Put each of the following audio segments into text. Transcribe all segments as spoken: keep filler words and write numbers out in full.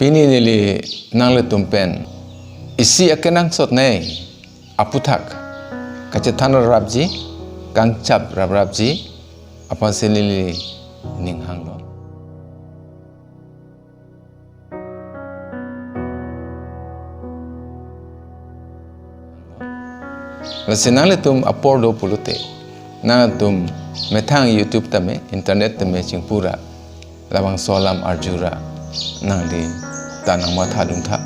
Pini neli nanglitum pen isi akenangsot nei aputhak kachethan raprapji, kangchap raprapji aphansi neli ning hanglo. Lasi nanglitum apor do pulote, nanglitum methang YouTube tame, internet tame chingpu ra, labangso alam arju ra, nangli ta nangmatha dun tha,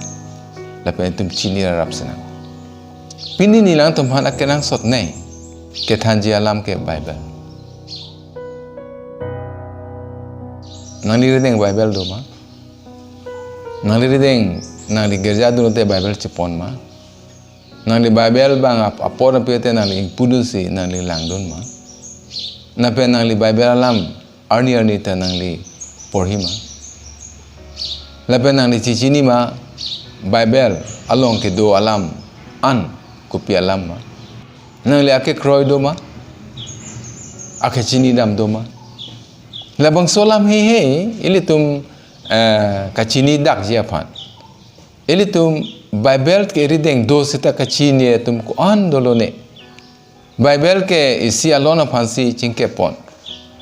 lapen itum chini rarap sinang. Pini neli nangtum aphan akenangsot nei kethanji alam ke Bible. Nangli rideng Bible do ma? Nangli rideng, nangli girja dunlote Bible chepon ma? Nangli Bible bang ap-, apor api te nangli ingpu dunsi nangli langdun ma? Lapen nangli Bible alam arni arni ta nangli porhi ma? Lapen nangli chechini ma Bible along kedo alam an kopi alam ma? Nangli akekroi do ma? Akechini dam do ma? Labangso alam heihei ilitum, eh, kachini dakji aphan. Ilitum Bible ke rideng do seta kachini atum ko-an dolo ne. Bible ke isi alon aphansi chingkep pon.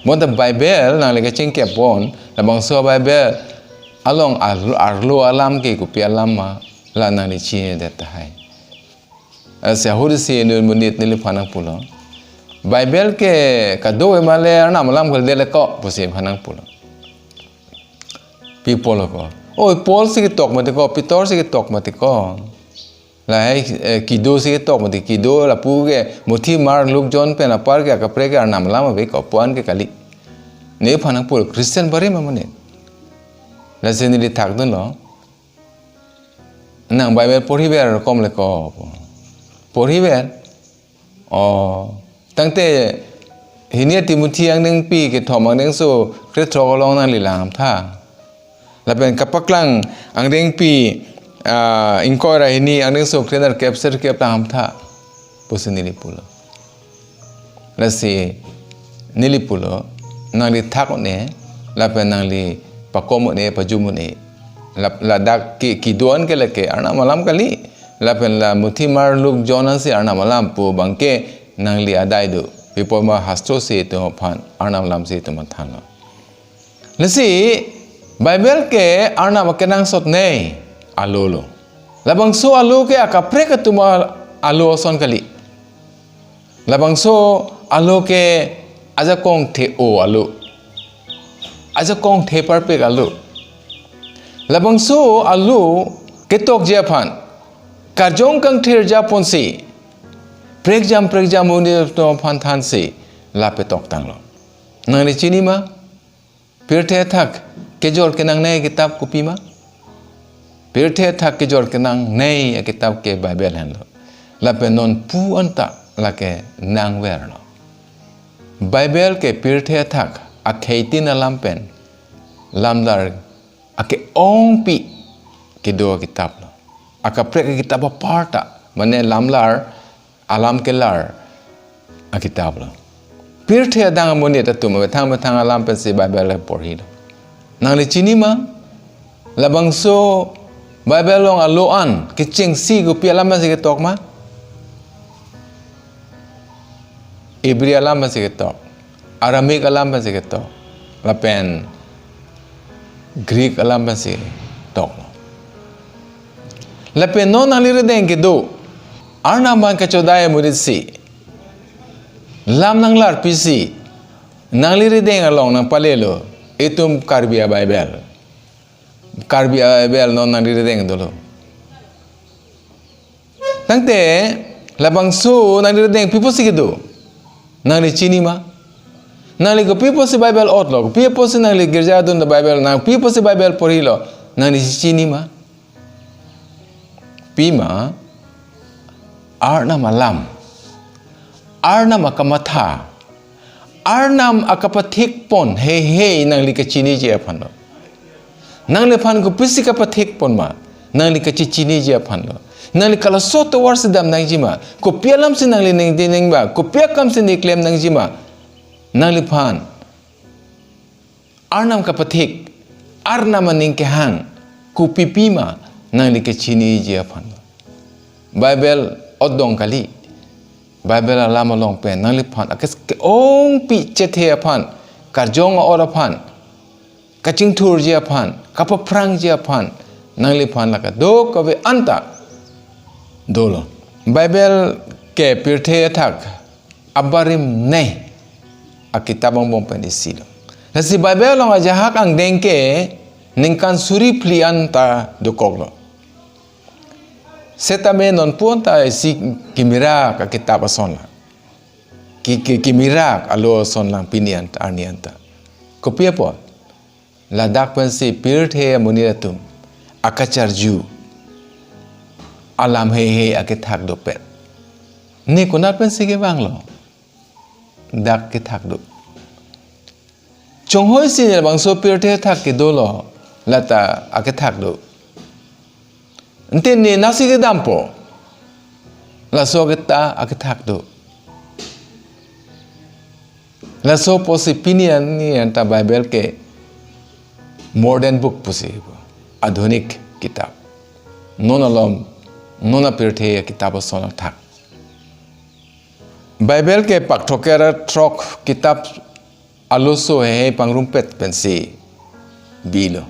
Bonta Bible nangli kachingkep pon, labangso Bible along arlo, arlo alam ke kopi alam ma, la nangli chinidet tahai. Lasi ahut isi inut monit neliphan nangpulo, Bible ke kadokave ma le Arnam alam kalite le ko, pusi iphan nangpulo. Pi apotlo ko? Oi, Paul si ketok mati ko, Peter si ketok mati ko. Lahai, eh, kedo si ketok mati, kedo lapu ke Mathi, Mark, Luke, John pen apar ke akaprek ke Arnam alam ave ko, pu-an ke kali. Nephan nangpulo, Christian barim amonit. Lasi neli thakdunlo. Nang Bible porhiver kom le ko, pu. Porhiver. O, tangte hini Timothy angdengpi kethom angdengso krethrok along nangli lang tha. Lapen kapaklang angdengpi, ah, ingkoi ra hini angdengso krenerkep serkep lang tha, pusi neli pulo. Lasi neli pulo, nangli thak un-e, lapen nangli pakom un-e, pajum un-e. Lap-, ladak ke kedo-an ke lake Arnam alam kali. Lapen la Mathi, Mark, Luke, John ansi Arnam alam pu abangke nangli adai do. Pi apot ma hastro si itum aphan, Arnam alam si itum aphan thanlo. Lasi Bible ke Arnam akenangsot nei alo lo. Labangso alo ke akaprek atum alo ason kali. Labangso alo ke ajakong the-o alo. Ajakong the parpik alo. Labangso alo ketokji aphan, karjong kangthir japonsi, prekjam prekjam monit atum aphan thansi la petoktanglo. Nangli chini ma? Pirthe athak kejor kenangnei akitap kopi ma? Pirthe athak kejor kenangnei akitap ke Bible henlo. Lapen non pu anta lake nangverlo. Bible ke pirthe athak akheitin alam pen lamlar ake-ongpi kedo akitap lo. Akaprek akitap apar ta, mane lamlar alam kelar akitap lo. Pirthe adang amonit atum methang methang alam pensi Bible porhilo. Nangli chini ma? Labangso Bible along alo an kechengsi kopi alam pensi ketok ma? Hebrew alam pensi ketok, Aramaic alam pensi ketok, lapen Greek alam pensi toklo. Lapen non nangli rideng kedo Arnam aphan kachodai amonitsi lam nanglarpisi, nangli rideng along nangpalelo, itum Karbi a-Bible. Karbi a-Bible non nangli rideng dolo. Tangte labangso nangli rideng pi apotsi kedo? Nangli chini ma? Nangli kopi apotsi Bible otlo, kopi apotsi nangli girja dunlo Bible, nang pi apotsi Bible porhilo, nangli chini ma? Pima, Arnam alam, Arnam akamatha, Arnam akapathik pon heihei nangli kachiniji aphanlo. Nangliphan kopisi kapathik pon ma, nangli kachechiniji aphanlo. Nangli kalaso tovarsi dam nangji ma, kopi alamsi nangli ningje ningba, kopi akamsi nangli klem nangji ma, nangliphan Arnam kapathik, Arnam aning kehang, kopipi ma nangli kechiniji aphan. Bible odong kali. Bible alam along pen nangliphan akes ke-ongpi chethe aphan, karjong a-or aphan, kachingthurji aphan, kapaphrangji aphan, nangliphan la kadokave anta dolo. Bible ke pirthe athak abarim ne akitap angbong pen isi lo. Lasi Bible along ajahak angdeng ke ningkan suri phli anta dokoklo. Setame nonpu anta isi kimirak akitap ason lang. Ki, ki, kimirak alo ason lang pini anta, arni anta. Kopi apot? Ladak pensi pirthe amonit atum akacharju alam heihei akethak dopet. Ne konat pensi kevanglo? Dak kethak do. Chonghoi si ne labangso pirthe athak kedolo, lata akethak do. Ante ne nasi kedampo, laso aketa akethak do. Laso apotsi pini arni anta Bible ke modern book pusi, adhunik kitap. Non alom, non apirthe akitap ason athak. Bible ke pak throkkep ra throk kitap aloso heihei pangrumpet pensi bilo.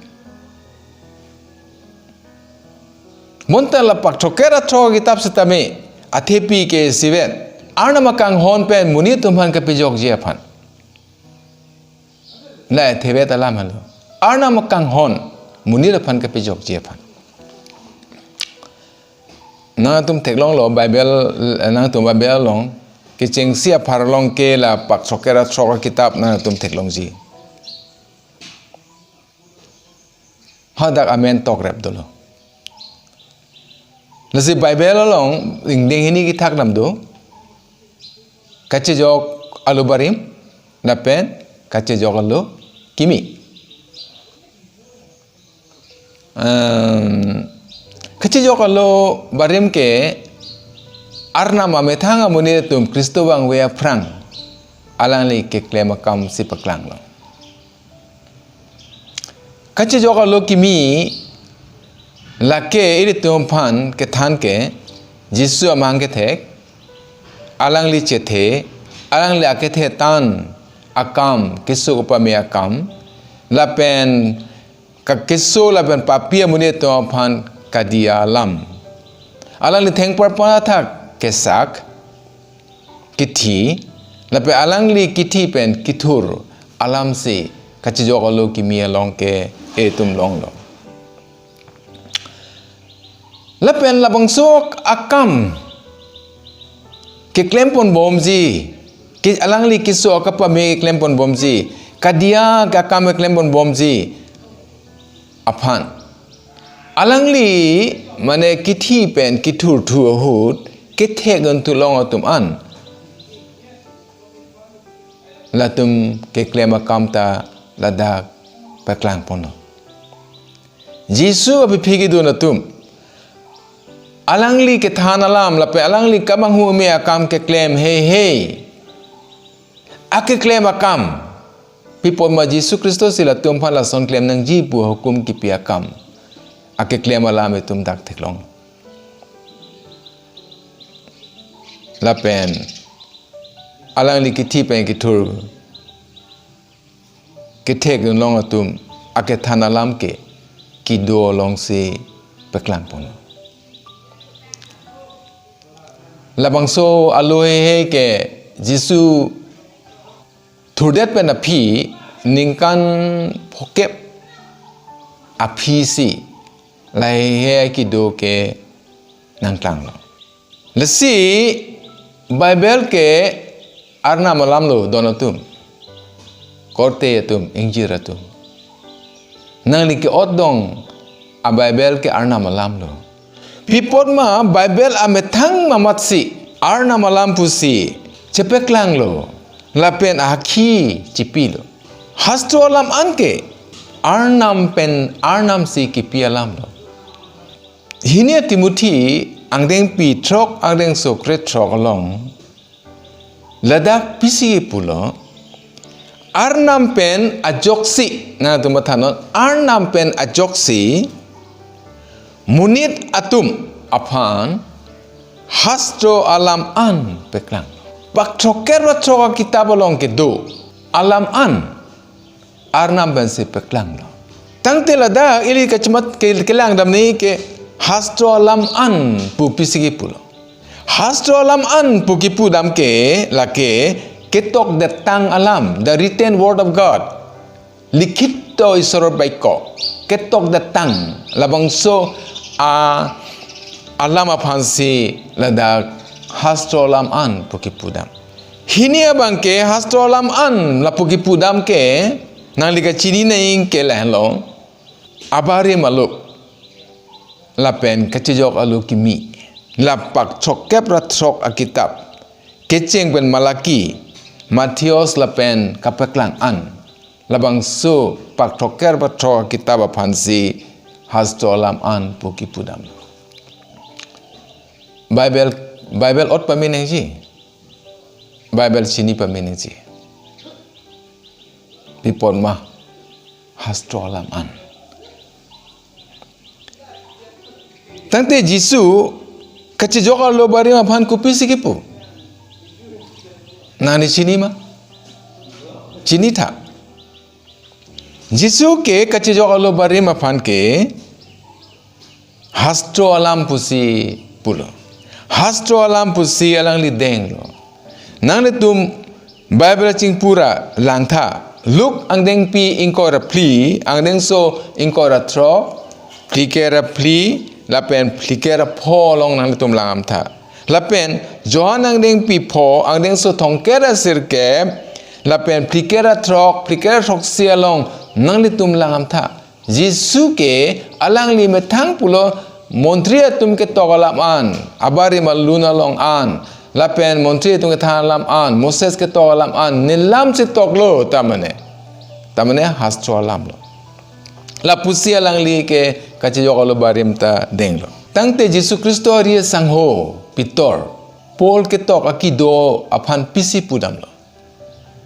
Bonta la pak throkkep ra throk kitap setame athepi ke isivet Arnam akanghon pen monit atum aphan kapejokji aphan. La thevet alam helo. Arnam akanghon monit aphan kapejokji aphan. Nangtum theklonglo Bible, nangtum Bible along kechengsi aphar along ke la pak throkkep ra throk akitap nangtum theklongji. Hadak amen tokrep dolo. Lasi Bible along ingdeng hini kethak dam do. Kachejok alo barim, lapen kachejok alo kimi. Em, kachejok alo barim ke Arnam amethang amonit atum Khristo vangve aphrang alangli keklem akam si paklanglo. Kachejok alo kimi lake ilitum aphan kethan ke Jisu amang kethek, alangli chethe, alangli akethe tan akam, keso kepame akam, lapen ka-, keso lapen papi amonit atum aphan kadiya alam. Alangli thengparpon athak kesak, kithi, lapen alangli kithi pen kithur alamsi kachejok alo kimi along ke etum longlo. Lapen labangso akam keklempon bomji, ke alangli keso akapame keklempon bomji, kadiya akam keklempon bomji aphan alangli mane kithi pen kithurthu ahut kethek un thu long atum an latum keklem akam ta ladak paklangponlo. Jisu aphi aphi kedun atum alangli kethan alam lapen alangli kemanghu me akam keklem heihei akeklem akam. Pi apot ma Jisu Khristo si latum aphan lason klem nangji pu ahukum kipi akam akeklem alam etum dak theklong. Lapen alangli kithi pen kithur kethek un long atum akethan alam ke kedo alongsi paklangpon. Labangso alo heihei ke Jisu thurdet pen aphi ningkan phokep aphisi la heihei kedo ke nangklanglo. Lasi Bible ke Arnam alam lo don atum, korte atum, ingjir atum. Nangli ke-otdong a-Bible ke Arnam alam lo. Pi apot ma Bible amethang mamatsi Arnam alam pusi chepaklanglo. Lapen ahakhi chipilo. Hastro alam anke Arnam pen Arnam si kipi alam lo. Hini Timothy angdengpi throk angdengso krethrok along ladak pisi pulo, Arnam pen ajoksi, nangtum mathanon, Arnam pen ajoksi Monit atum aphan hastro alam an paklang. Pak throkkep ra throk akitap along kedo alam an Arnam pensi paklanglo. Tangte ladak ili kachemat ke-, kelang damji ke hastro alam an pu pisi kipulo. Hastro alam an pu kipu dam ke lake ketokdetang alam, the written word of God. Likhito Isor Baikyo, ketokdetang, labangso a alam aphansi ladak hastro alam an pu kipu dam. Hini abang ke hastro alam an lapu kipu dam ke nangli kachini nangji ke lahenlo. Abarim alo lapen kachejok alo kimi, la pak throkkep ra throk akitap kecheng pen Malaki, Mathaios lapen kapaklang an, labangso pak throkkep ra throk akitap aphansi hastro alam an pu kipu dam. Bible, Bible ot pame nangji, Bible chini pame nangji. Pi apot ma? Hastro alam an. Tangte Jisu kachejok alo barim aphan kopisi kipu, nangli chini ma? Chini tha. Jisu ke kachejok alo barim aphan ke hastro alam pusi pulo. Hastro alam pusi alangli denglo. Nanglitum Bible chingpura langtha. Luke angdengpi ingkoi ra phli, angdengso ingkoi ra throk, phlikep ra phli, lapen phlikep ra pho along nanglitum langdamtha. Lapen Johan angdengpi pho, angdengso thomkep ra sirkep, lapen phlikep ra throk, phlikep ra throksi along nanglitum langdamtha. Jisu ke alangli methang pulo, montri atum ketok alam an, abarim alun along an, lapen montri atum kethan alam an, Moses ketok alam an, nelam chetoklo tamane. Tamane hastro alam lo. Lapusi alangli ke kachejok alo barim ta denglo. Tangte Jisu Khristo ari asangho Pitor, Paul ketok akido aphan pisi pudamlo.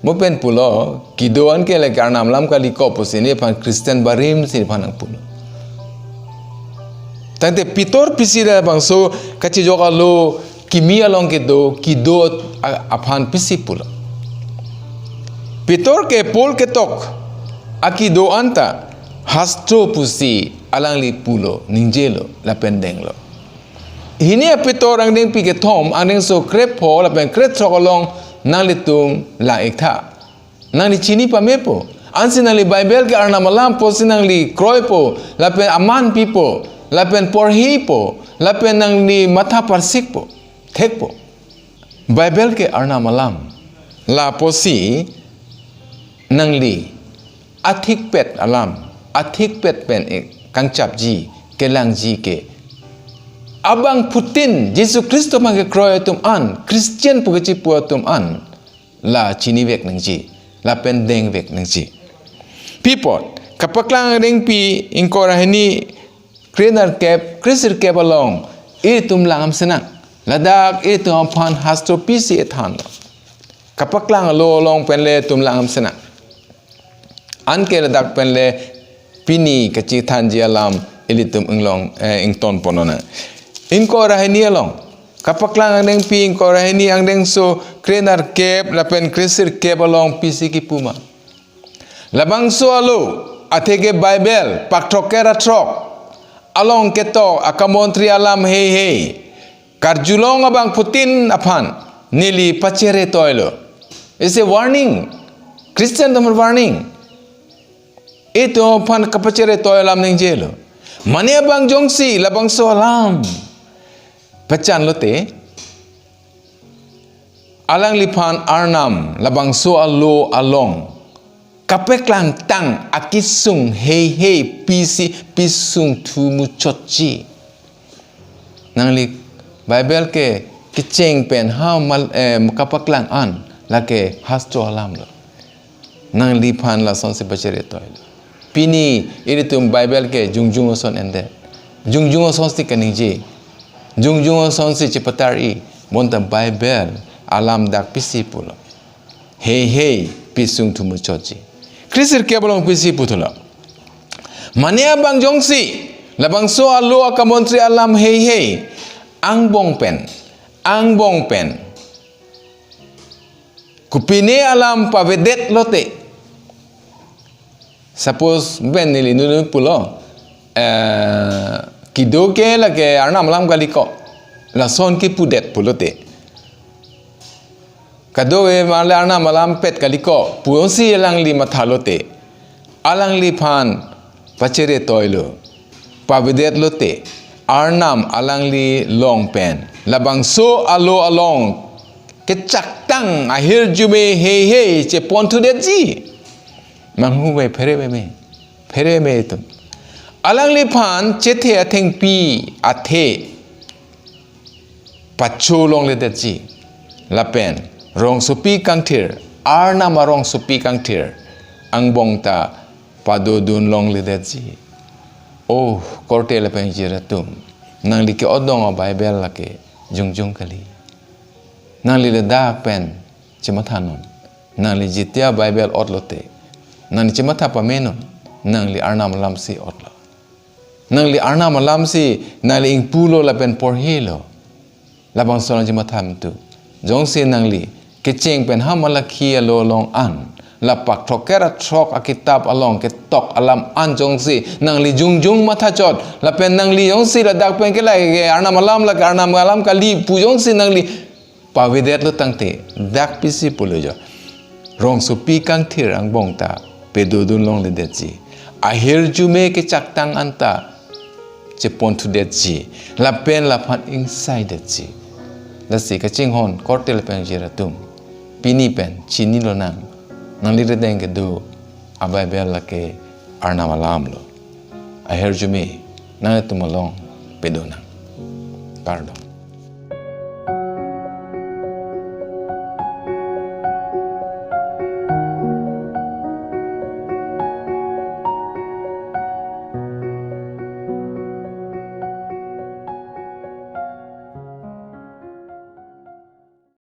Mo pen pulo, kido an ke le Arnam alam kali ko pusi neliphan Christian barim si nephan nangpulo. Tangte Pitor pisi labangso kachejok alo kimi along kedo, kido a-, aphan pisi pulo. Pitor ke Paul ketok akido anta hastro pusi alangli pulo, ningjelo, lapen denglo. Hini a Pitor angdengpi kethom, angdengso krep pho lapen krep throk along nanglitum lang-iktha. Nangli chini pamepo. Ansi nangli Bible ke Arnam alam pusi nangli kroipo, lapen aman pipo, lapen porhipo, lapen nangli matha parsikpo, thekpo. Bible ke Arnam alam. Lapusi nangli athikpet alam, athikpet pen ik kangchapji, kelangji ke abangphutin Jisu Khristo aphan kekroi atum an, Christian pu kachipu atum an, la chinivek nangji, lapen dengvek nangji. Pi apot, kapaklang angdengpi ingkoi ra hini, krenerkep, kresirkep along, itum langdam sinang. Ladak itum aphan hastro pisi ethan. Kapaklang alo along pen le itum langdam sinang. Anke ladak pen le pini kachethanji alam ilitum inglong, eh, ington ponnang. Ingkoi ra hini along. Kapaklang angdengpi ingkoi ra hini, angdengso krenerkep lapen kresirkep along pisi kipu ma? Labangso alo, atheke Bible, pak throkkep ra throk along ketok akamontri alam heihei, karjulong abangphutin aphan neli pachere toilo. It's a warning. Christian atum aphan warning. Itum aphan kapachere toi alam ningjelo. Mane abang jongsi labangso alam pachan lote, alangliphan Arnam labangso alo along kapaklangtang akesung heihei pisi, pisung thu muchotji. Nangli Bible ke kecheng pen ha mal, eh, kapaklang an, lake hastro alam lo. Nangliphan lasonsi pachere toilo. Pini ilitum Bible ke jongjong ason endet. Jongjong asonsi kaningje. Jongjong asonsi chepatari. Bonta Bible alam dak pisi pulo. Heihei, pisung thu muchotji. Kresirkep along pisi puthulo. Mane abang jongsi Labangso alo akamontri alam heihei, angbong pen, angbong pen kopine alam pavedet lote. Suppose pen neli nunu pulo, eh, kedo ke lake Arnam alam kali ko, lason kepudet pulote. Kadokave marle Arnam alam pet kali ko pu jongsi alangli matha lote, alangliphan pachere toilo, pavedet lote, Arnam alangli along pen labangso alo along kechaktang ahirjume heihei cheponthudetji. Manghu ave phere ave me, phere ave me itum. Alangliphan chethe athengpi athe pacho longledetji. Lapen rongsopi kangthir, Arnam arongsopi kangthir angbong ta padodun longledetji. Oh, korte lapen jirpo atum, nangli ke-odong a-Bible lake jongjong kali. Nangli ladak pen chemathanon. Nangli jitia Bible otlote, nangli chematha pamenon. Nangli Arnam alamsi otlo. Nangli Arnam alamsi nangli ingpulo lapen porhilo. Labangso nangji matha mtu. Jongsi nangli kecheng pen ha Malakhi alo along an, lapak throkkep ra throk akitap along ketok alam an jongsi nangli jongjong mathachot, lapen nangli jongsi ladak pen ke lake Arnam alam, lake Arnam alam kali pu jongsi nangli pavedetlo tangte, dak pisi pulo jo, rongsopi kangthir angbong ta padodun longledetji. Ahirjume kechaktang anta cheponthudetji, lapen laphan ingsaidetji. Lasi kachinghon korte lapen jirpo atum, pini pen chinilonang, nangli rideng kedo a-Bible lake Arnam alamlo. Ahirjume nanglitum along padonang. Kardom.